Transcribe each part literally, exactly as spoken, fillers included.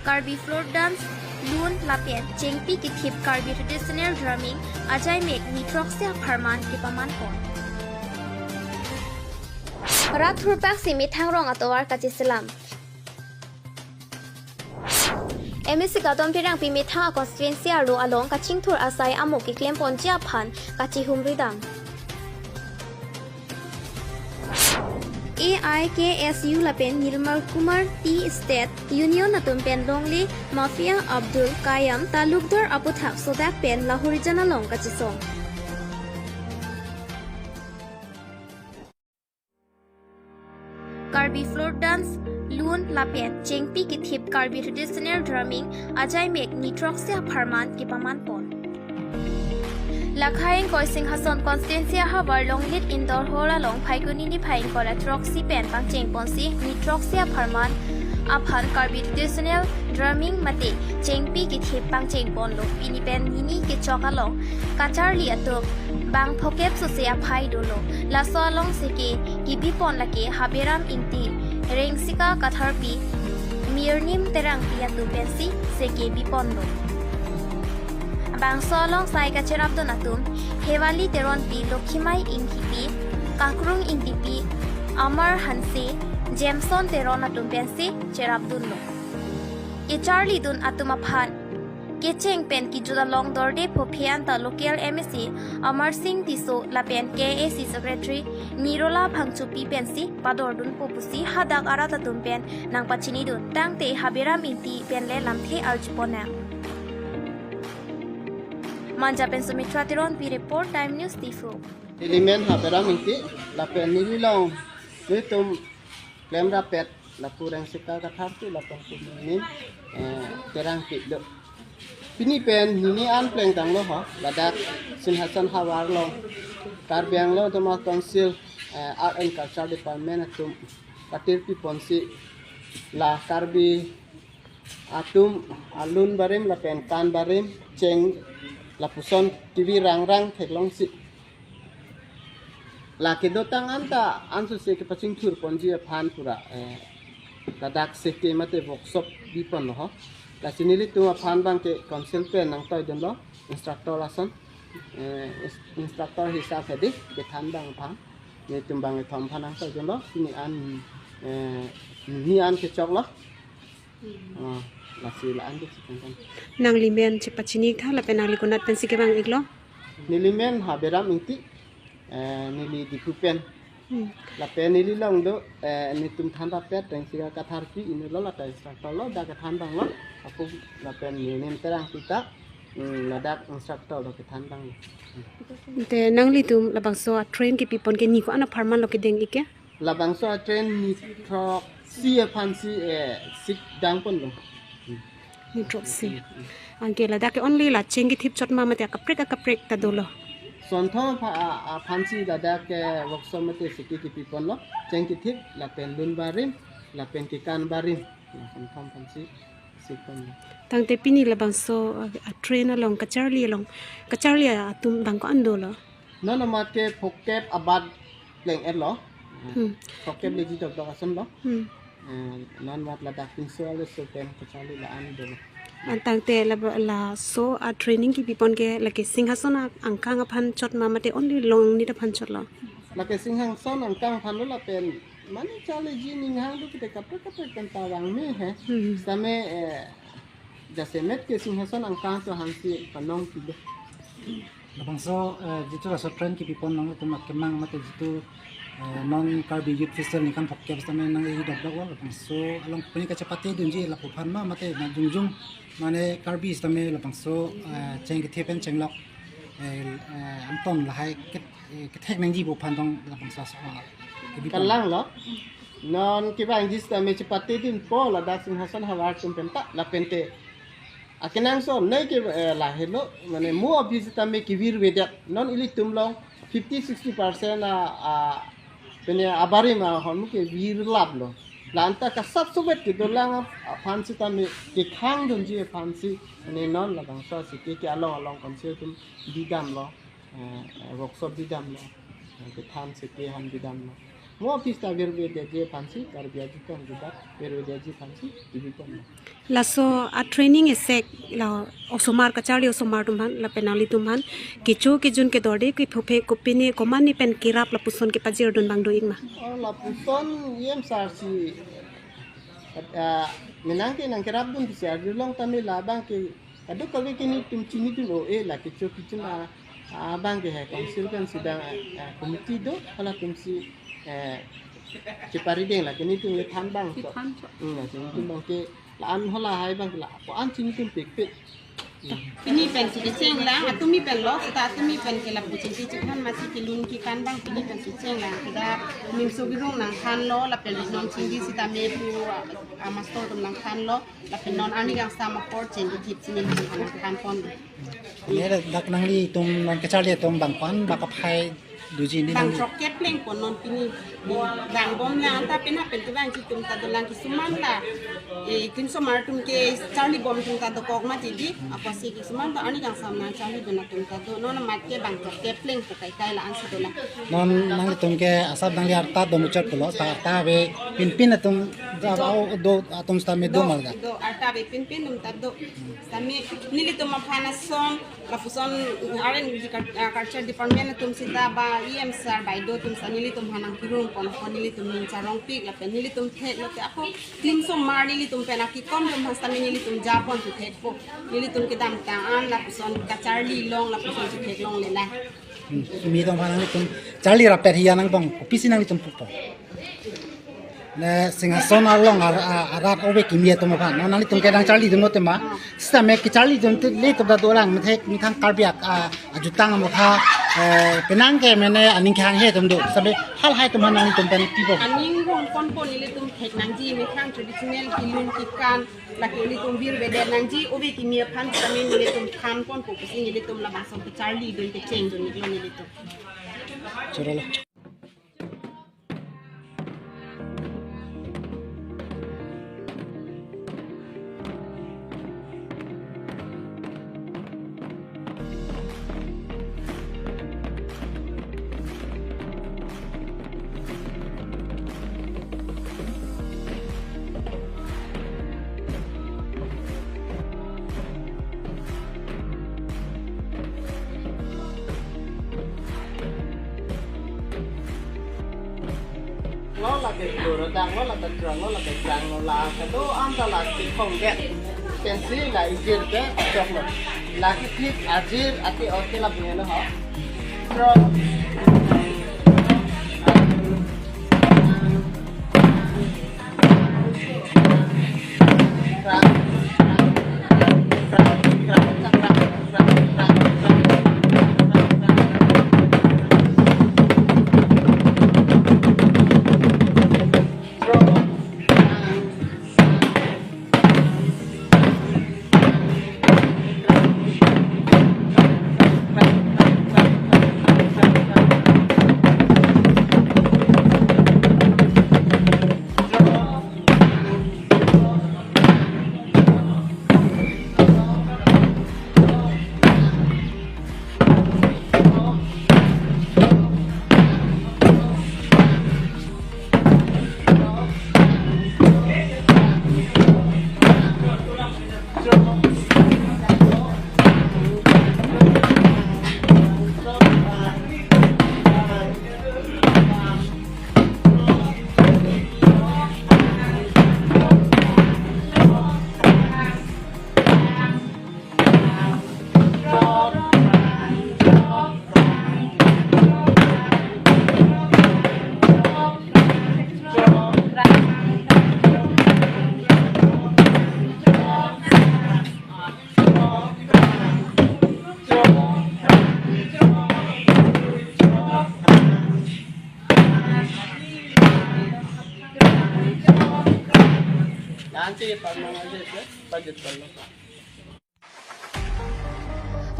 Karbi folk dance, lun lapen chengpi kethip Karbi traditional drumming ajaimek ni throksi apharman kepaman pon. Rat thurpaksi methang rong atovar kacheselam. M A C Kadom Terangpi methang a constituency arlo along kachingthur asai amo keklem ponji aphan kachihumri dam. A I K S U lapen Nirmal Kumar Tea Estate Union atum pen longle mafia Abdul Kayam talukdar aputhak sodak pen Lahorijan along kachesong. Karbi folk dance, lun lapen chengpi kethip Karbi traditional drumming ajaimek ni throksi apharman kepaman pon. Lakhai ingkoi Singhason constituency ahavar Longlit Indoor Hall along Phaikuni niphai ingkoi ra throksi pen pangcheng ponsi ni throksi apharman aphan Karbi traditional drumming mate chengpi kethip pangcheng ponlo. Pini pen nini kechok along kacharli atum bang phokep sose aphai dolo. Laso along seke kebi pon lake Haberam Ingti, Rengsika Katharpi, Mirnim Terangpi atum pensi seke bi ponlo. Bangso along sai kacherapdun atum Hewali Teronpi, Lokhimai Inghipi, Kakrung Ingtipi, Amar Hanse, Jameson Teron atum pensi cherapdunlo. Kecharlidun atum aphan kecheng pen kejut along dorde phophe anta local M A C Amar Singh Tisso lapen K A A C Secretary Nirola Phangchopi pensi padordunpo pusi hadak arat atum pen nangpachinidun. Tangte Haberam Ingti pen le lamthe arjuponnang. Manja pen Sumitra Teronpi report, Time News Diphu. Neli men Haberam Ingti, lapen neli long netum klemrap-et lapu Rengsika Katharpi lapen pu Mirnim, eh, Terangpi do. Pini pen nini an plengtanglo ho, ladak Singhason havar along Karbi Anglong Autonomous Council, eh, Art and Culture Department atum katirpi ponsi la Karbi atum alun barim lapen kan barim cheng lapuson kevi rangrang theklongsi la kedotang anta ansose kepachingthur ponji aphan pura, eh, ladak seke mate workshop bi ponlo ho. Lasi nelitum aphan bang ke council pen nangtoidunlo instructor ason, eh, ins-, instructor hisap hedi kethan bang aphan. Netum bang kethom aphan nangtoidunlo. Pini an, eh, ni an kechoklo. Hmm. Ah, lasi la-an ke chikangkan. Nangli men chepachini tha lapen nangli konat pensi kevang-iklo? Neli men Haberam Ingti, eh, neli Diphu pen. Hmm. Lapen neli long do, eh, netum thanrap-et Rengsika Katharpi inutlo, ladak instructor lo, dak kethan banglo, aphu lapen Mirnim Terangpi ta, hmm, ladak instructor lo kethan banglo. Te nanglitum labangso a train kepipon ke ni ko-an apharman lo kedeng-ik ke? Labangso a train ni throksi aphansi, eh, sik dang ponlo. Ni throksi. Anke ladak ke only la cheng kethip chot ma mate akaprek akaprek ta dolo? Sonthom apha-, a, aphansi ladak ke workshop mate seke kepi ponlo. Cheng kethip lapen lun barim lapen kekan barim. La sonthom aphansi sik ponlo. Tangte pini labangso, a, a train along kacharli along, kacharli atum bang ko-an dolo? Non amat ke phokep abat pleng-etlo. Hmm. Phokep leji dokdok asonlo. Hmm. Eh, non amat ladak pinso ale so pen kacharli la-an dolo. An tangte la, laso a training kepipon ke lake Singhason a-, angkang aphan chot ma mate only Longnit aphan chotlo? Lake Singhason angkang aphan lo lapen mane charliji ninghang do kete kaprek kaprek pen ta vangme he. Hmm. Sitame, eh, jasemet ke Singhason angkang so hansi panong pide. Labangso, eh, jitu laso train kepipon nangtum akemang mate jitu, eh, non Karbi Youth Festival ningkan phokep sitame nang-e dokdok lo, labangso along pini kachepatedunji lapu aphan ma mate nang jongjong mane Karbi sitame labangso, eh, cheng kethe pen chenglok, eh, eh, angton lahai ket-, eh, kethek nangji pu aphan tong labangso aso, ah, kepipon. Kalanglo. Non kevangji sitame chepatedunpo ladak Singhason havar atum penta lapente akenangsot nei ke, eh, lahelo, mane mo abhi sitame kevirvedet. Non ilitum long fifty sixty percent a, a, pene abarim ahormu kevirlaplo. La anta kasap sovet kedolang ap-, aphan sitame kekhangdunji aphansi, mane non labangso seke ke along along council atum bidamlo, eh, eh, workshop bidamlo, eh, kethan seke han bidamlo. Mo office ta Virvedetji aphansi, Karbi Ajutang Jubat Virvedetji aphansi, T V pon. Laso a training esek la osomar kacharli osomar atum aphan, lapen nanglitum aphan kecho kejun kedorde kephope kopine komatne pen kerap lapuson kepajirdun abang do-ik ma? Oh, lapuson E M sir si, ah, menang ke nangkerapdun si arjulong tame labang ke kadokave ke nelitum chinidun o-e, la kecho kejun a, abang ke he council kan sidang, eh, committee do, halatumsi, eh, cheparideng, la ke nelitum le than abang to. Than to. Hmm, la ke nelitum abang ke la-an halahai abang ke la ko-an chinidun pekpek. Pini pensi kecheng lang, atumi pen lo, seta atumi pen ke lapu chingki chingkan masi kelun kekan abang pini pensi kecheng lang. Seta nimso birung nangthanlo, lapen non chingki seta me pu, ah, master atum nangthanlo. Lapen non arni kangsam apor cheng kithip si nelitum aphan nangthan pon. Ini dak nanglitum non kacharli atum bang pan bak aphai doji ini bang nangli. Chok kepleng pon non pini. Bang bom lang ta pena pen tu bang chitum ta dolang kisuman la. E, kim somar atum kecharli bom atum ta dokok mati di. Apotsi kisuman ta arni kangsam nangcharlidun atum ta do. Non mat ke bang chok kepleng pu kaikai la-an si dolang. Non nanglitum ke asap nangli arta do muchot pulo, ta arta ave pinpin atum do, do atum seta me do, do, mala. Do arta ave pinpin atum ta do. Sami nelitum aphan ason, lapuson R and D cul-, ah, culture department atum seta ba E M sir baideo atum seta nelitum aphan nangkirung pon, pon nelitum ning charongpik, lapen nelitum theklo te ako klim somar nelitum pen akikom atum aphan seta nelitum japon tu thekpo. Nelitum kedamtang an lapuson kacharli long, lapuson si theklongle lang. Hmm, kimi atum aphan nanglitum charli rapet hiya nangtong, kopisi nanglitum pupo? Ne Singhason along ar-, a-, arat ove kimi atum aphan. Non nanglitum ke nangcharlidun lote ma. Seta me kecharlidun te nelitum ta dolang, methek methang Karbi ak-, a-, ajutang amotha, eh, penang ke mene aning kehanghe atum do. Seta halahai atum aphan nanglitum pen pipo? Aning rong ponpo, nelitum thek nangji methang traditional kelun kekan, lake nelitum Virvedet nangji, ove kimi aphan seta me nelitum than ponpo pusi nelitum labangso kecharlidun kechengdun-iklo nelitum. Chorolo. Lo lake doro dang lo lake drang lo lake drang lo la kado-an ta lake khong det. Pensi la ijir ke choklo. Lake thik ajir ati oke la bunga lo ha. Drang.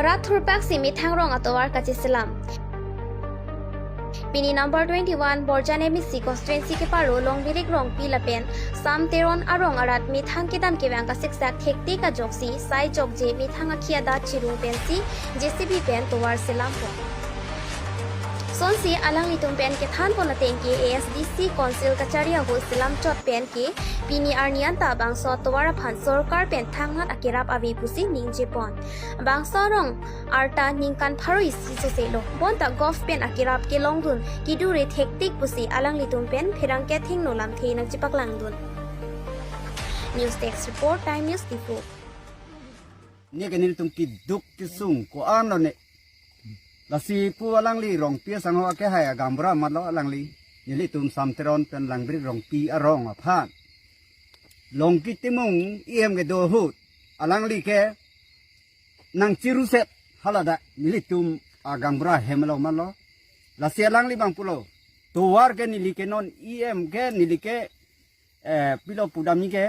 Rat thurpak si methang rong atovar kacheselam. Pini number twenty-one Borjan M A C constituency keparo Longbirik Rongpi lapen Sam Teron arong arat methang kedam kevang kasiksak thektik ajoksi sai jokje methang akhei adat chirung pensi J C B pen tovar selampo. Lasonsi alanglitum pen kethan pon ateng ke A S D C Council kachari ahut selam chot pen ke pini arni anta bangso atovar aphan sorkar pen thangnat akerap ave pusi ningje pon. Bangso arong arta ningkan pharo isi sose lo. Bonta govt pen akerap kelongdun kedure thektik pusi alanglitum pen pherangke thengno lamthe nangchepaklangdun. News Desk Report, Time News Diphu. Ne ke nelitum keduk kesung ko-an lo ne. Lasi pu alangli Rongpi asangho akehai agaonbura amat lo alangli. Nelitum Sam Teron pen Langbrik Rongpi arong aphan Longki Timung E M kedo ahut alangli ke nangchiruset haladak nelitum agaonbura hem lo amat lo. Lasi alangli abang pulo, tovar ke neli ke non E M ke neli ke, eh, pilo pudamji ke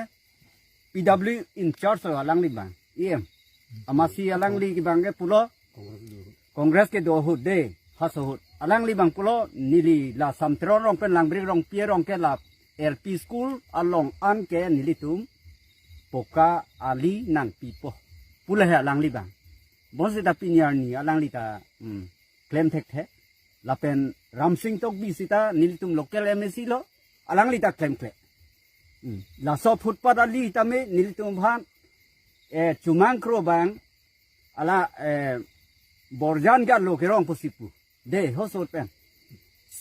P W in charge lo alangli abang, E M. Amatsi alangli abang ke pulo Congress kedo ahut de, haso ahut. Alangli abang pulo neli la Sam Teron arong pen Langbrik Rongpi arong ke la L P school along an ke nelitum poka ali nangpipo pulo he alangli abang. Bonsita pini arni alangli ta, hmm, klem thekthe. Lapen Ramsing Tokbi sita nelitum local M A C lo, alangli ta klemkle. Hmm. Laso footpath ali tame nelitum aphan, eh, Chumang Kro abang, ala, eh, Borjan ke alo kerong pusi pu de haso ahut pen.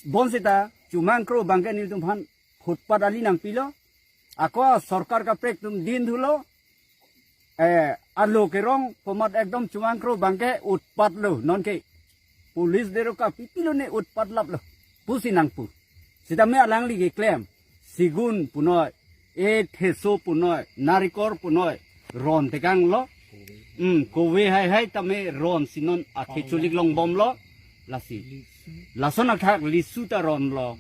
Bonsita Chumang Kro abang ke nelitum aphan footpath ali nangpilo. Ako sorkar kaprek atum dinthulo. Eh, alo kerong pu amat ekdom Chumang Kro abang ke utpat lo non ke. Police derok ka pipilo ne utpat lap lo pusi nangpu. Sitame alangli keklem sigun punoi, eh, theso punoi, narikol punoi, ron tekang lo. Hmm, kove haihai tame ronsi non akhe chulik longbom lo. Lasi. Lason athak lisu ta ron lo.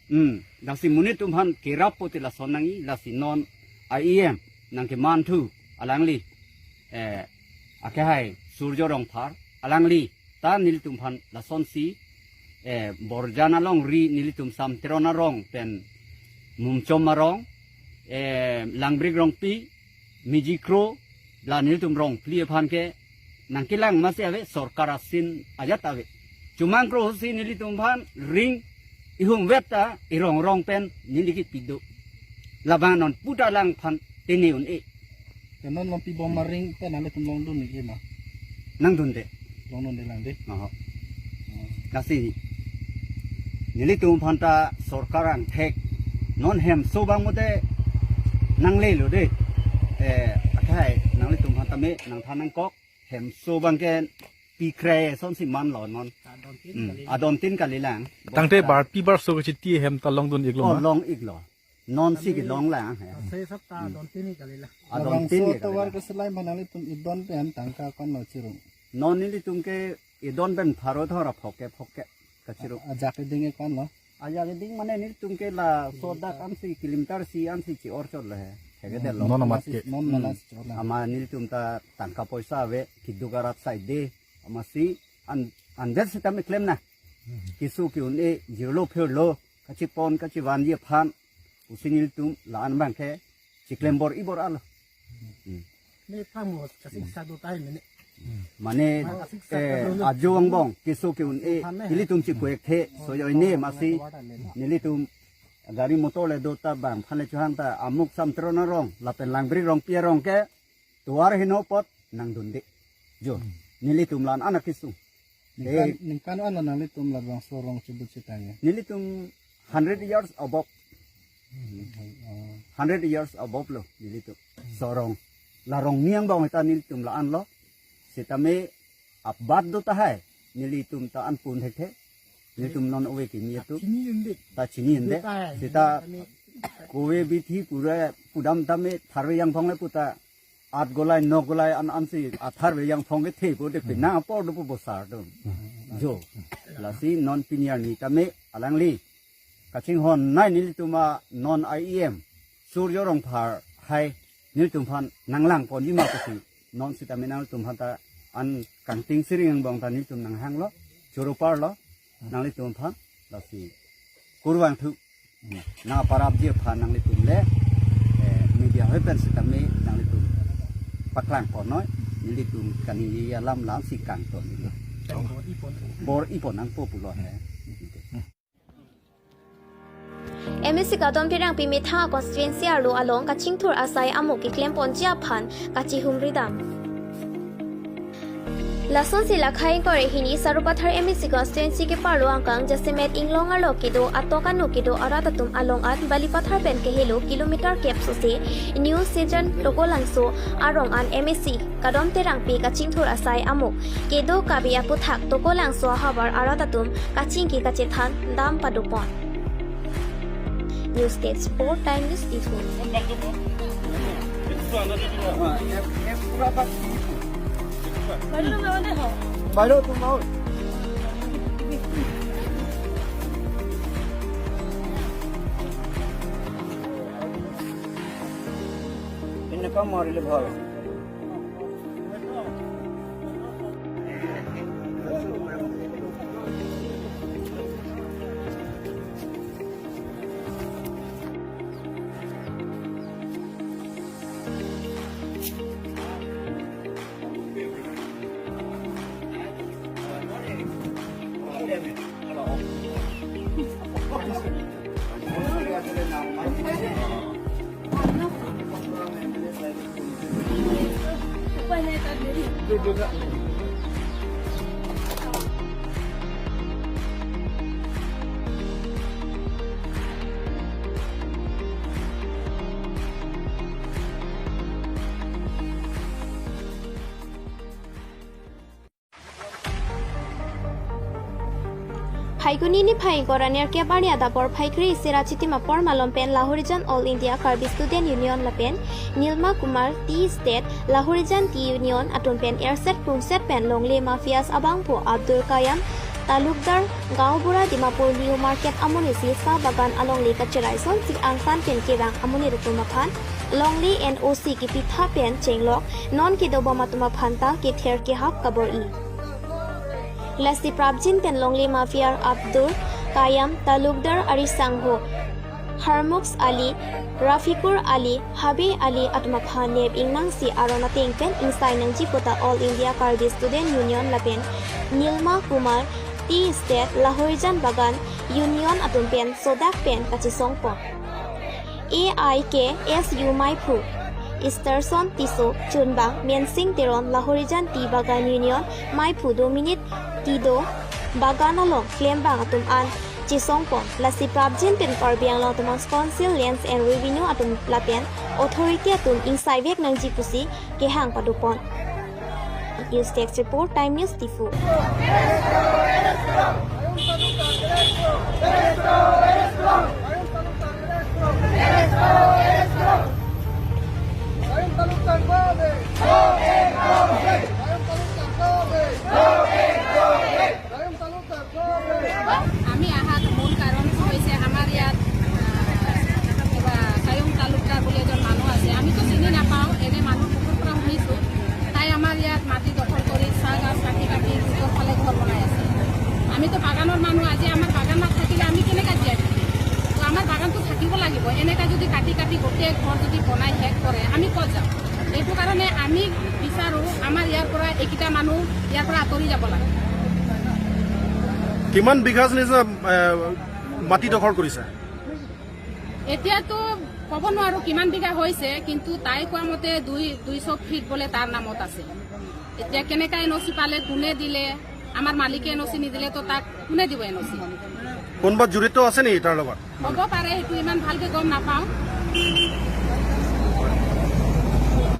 Hmm, lasi monit atum aphan kerap pote lason nangji, lasi non E M nangkemanthu alangli, eh, akehai Surjo Rongphar alangli ta nelitum aphan lasonsi, eh, Borjan alongri nelitum Sam Teron arong pen Mumchom arong, eh, Langbrik Rongpi, Miji Kro, la nelitum Rongphli aphan ke nangkelang amatsi ave, sorkar asin ajat ave. Chumang Kro ahutsi nelitum aphan ring ihum vet ta irong rong pen neli kipi do. Labang non puta alangphan tene un-e. Te non longpi bom aring pen nanglitum longdun ni ma? Nangdunde. Longdunde lang de. Oho. Oh. Lasi nelitum aphan ta sorkar angthek non hemso abang mode nanglelo de. Eh, akhai nanglitum aphan tame nangthan nangkok, hemso abang ke pikre sonsi man lo non. Adon tin Hmm, kali. Adon tin kali lang. Tangte bar pi bar so kachiti hem ta longdun iklo Oh, ma? Long iklo. Nonsi kelong lang he. Ase sab ta adon tin kali lang. Adon Labangso tin kali tovar lang. Keselai ma nanglitum idon pen tangka ko-an lo chirung? Non nelitum ke idon pen pharo thora phoke phoke kachirung. Ajak iding ko-an lo? Ajak iding mane nelitum ke laso dak ansi kilometer isi ansi chi-or chot lo he. Hegede lo. Non amat ke. Non Hmm. malas chot lo. Amat nelitum ta tangka poisa ave, keduk arat saide, amatsi an, anvet sitame klem na. Keso ke-un-e, jirlo phirlo, kachepon kachevanji aphan pusi nelitum la-an abang ke chikle bor-i bor-a lo. Hmm. Ne pamo kasik sado tai mene. Mane, Mane kasik eh, sado lo. Ajo angbong keso ke-un-e, Mane. Nelitum chikwe the, so yo ne amatsi, nelitum gari motor le do ta bang, phan le chohang ta amuk Sam Teron arong, lapen Langbrik Rongpi arong ke, tovar heno apot nangdunde. Jo, Hmm. nelitum la-an anak kesung. Ningkan, Eh. ningkan ko-an lo nanglitum labangso arong chibut chitangji? Nelitum hundred years above. Oh. Hundred years above lo nelitum. Sorong. La rong niang bang heta nelitum la-an lo. Sitame abat do tahai. Nelitum ta anpon thekthe. Nelitum non ove kimi atum. Chini unde. Ta chini unde. Sita kove bithi pura pudam tame tharve jangphong le puta at golai, nok golai an ansi atharve jangphong kethe po de penang apor do po bosar do. Jo. Lasi non pini arni tame alangli kachinghon nei nelitum a non E M Surjo Rongphar hai nelitum aphan nanglang ponji ma pusi non sitame nanglitum aphan ta an kangting siring angbong ta nelitum nanghanglo, choro parlo, nanglitum aphan lasi kurvangthu. Nangparapji aphan nanglitum le, eh, media hoi pen sitame nanglitum paklang ponnoi, nelitum kaningje alam lamsi kangton. Bor-i pon nangpo pulo he. M A C Kadom Terangpi methang a constituency arlo along kachingthur asai amuk keklemponji aphan kachihumridam. Lasonsi Lakhai ingkoi ra hini Sarupathar M A C constituency keparlo angkang jasemet Inglong arlo kedo atok anu kedo arat atum along an Balipathar pen kehelo kilometer kep sose New Season Tokolangso arong an M A C Kadom Terangpi kachingthur asai amuk kedo kabi aputhak Tokolangso ahavar arat atum kachingki kachethan dam padopon. News Desk Report, Time News Diphu. বাইদেউ, তুমি আহক। এনেকুৱা মাৰিলে ভাল। Phaikuni niphai ingkoi ra nerkep arni adapor Phaikri isi ra chitim apor malom pen Lahorijan All India Karbi Student Union lapen Nilma Kumar Tea Estate Lahorijan Tea Union atum pen erset krungset pen longle mafias abangphu Abdul Kayam Talukdar Gaonbura Dimapur New Market amonit si sa bagan alongle kacherai sonsi angtan pen kevang amonit atum aphan longle N O C kepitha pen chenglok non kedobom atum aphan ta kether kehap kabor-i. Lasi prapjin pen longle mafia Abdul Kayam Talukdar arisangho Harmuks Ali, Rafikur Ali, Habe Ali atum aphan nep ingnangsi aron ateng pen ingsai nangji puta All India Karbi Student Union lapen Nilma Kumar Tea Estate Lahorijan Bagan Union atum pen sodak pen kachesongpon. A I K S U maiphu Easterson Tisso chunbang Mensing Teron Lahorijan Tea Bagan Union maiphu Dominic Tido bagan along klembang atum an chesongpon. Lasi prapjin pen Karbi Anglong Autonomous Council Lands and Revenue atum lapen authority atum ingsaivek nangji pusi kehang padopon. News Desk Report, Time News Diphu. আমি অহাত মূল কাৰণ হৈছে আমাৰ ইয়াত, আহ, কিবা কায়ুম তালুকদাৰ বুলি এজন মানুহ আছে। আমিতো চিনি নাপাওঁ, এনে মানুহ বহুত পৰা শুনিছোঁ। তাই আমাৰ ইয়াত মাটি দখল কৰি চাহ গাছ কাটি কাটি নিজৰ ফালে ঘৰ বনাই আছে। আমিতো বাগানৰ মানুহ, আজি আমাৰ বাগান নাথাকিলে আমি কেনেকৈ জীয়াই থাকিম? তো আমাৰ বাগানটো থাকিব লাগিব। এনেকৈ যদি কাটি কাটি গোটেই ঘৰ যদি বনাই শেষ কৰে, আমি ক'ত যাম? এইটো কাৰণে আমি বিচাৰোঁ, আমাৰ ইয়াৰ পৰা এইকেইটা মানুহ ইয়াৰ পৰা আঁতৰি যাব লাগে। কিমান বিঘা নিচিনা, এ, মাটি দখল কৰিছে? এতিয়াতো ক'ব নোৱাৰোঁ কিমান বিঘা হৈছে, কিন্তু তাই কোৱা মতে দুই, দুইশ ফিট বোলে তাৰ নামত আছে। এতিয়া কেনেকা এন অ' চি পালে, কোনে দিলে, আমাৰ মালিকে এন অ' চি নিদিলে তো তাক কোনে দিব এন অ' চি? কোনোবা জড়িত আছে নেকি তাৰ লগত? হ'ব পাৰে, সেইটো ইমান ভালকে গম নাপাওঁ।